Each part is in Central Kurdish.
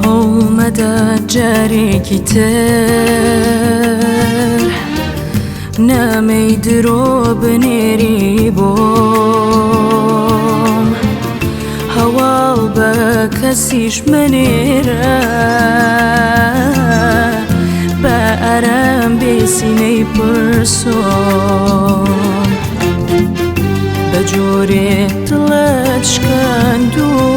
هەوڵمەدە جارێکی تر نامەی درۆ بنێری بۆم، هەواڵ بە کەسیش مەنێرە، بە ئارام بێ سینەی پرسۆم. بە جۆرێ دڵت شکاندووم،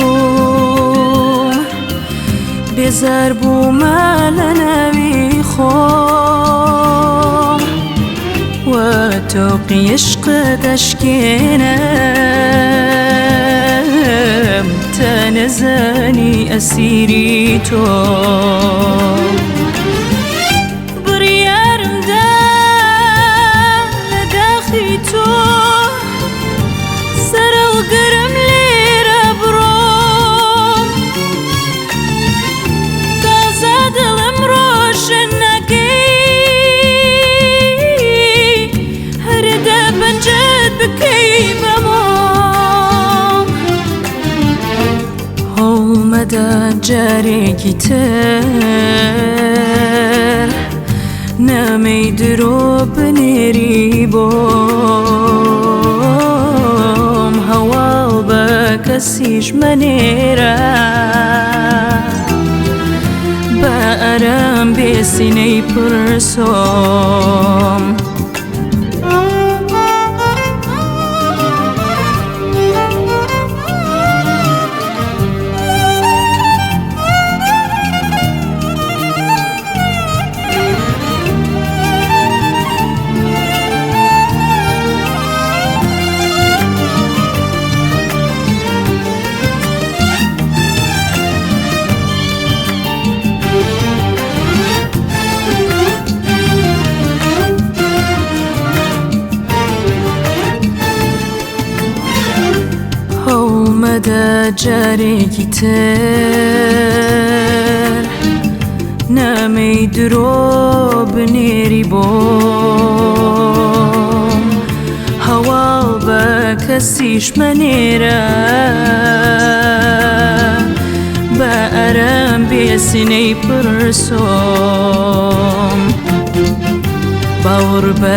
بێزار بوومە لە ناوی خۆم، وە تۆقی عشقت ئەشکێنم تا نەزانی ئەسیری تۆ. بڕیارم دا لە داخی تۆ سەرەڵگرم لێرە بڕۆم، تازە دڵم ڕۆشن نەکەی هەر دە پەنجەت بکەی بەمۆم. هەوڵمەدە جارێکی تر نامەی درۆ بنێری بۆم، هەواڵ بە کەسیش مەنێرە، بە ئارام بێ سینەی پرسۆم. هەوڵمەدە جارێکی تر نامەی درۆ بنێری بۆم، هەواڵ بە کەسیش مەنێرە، بە ئارام بێ سینەی پرسۆم. باوەڕ بە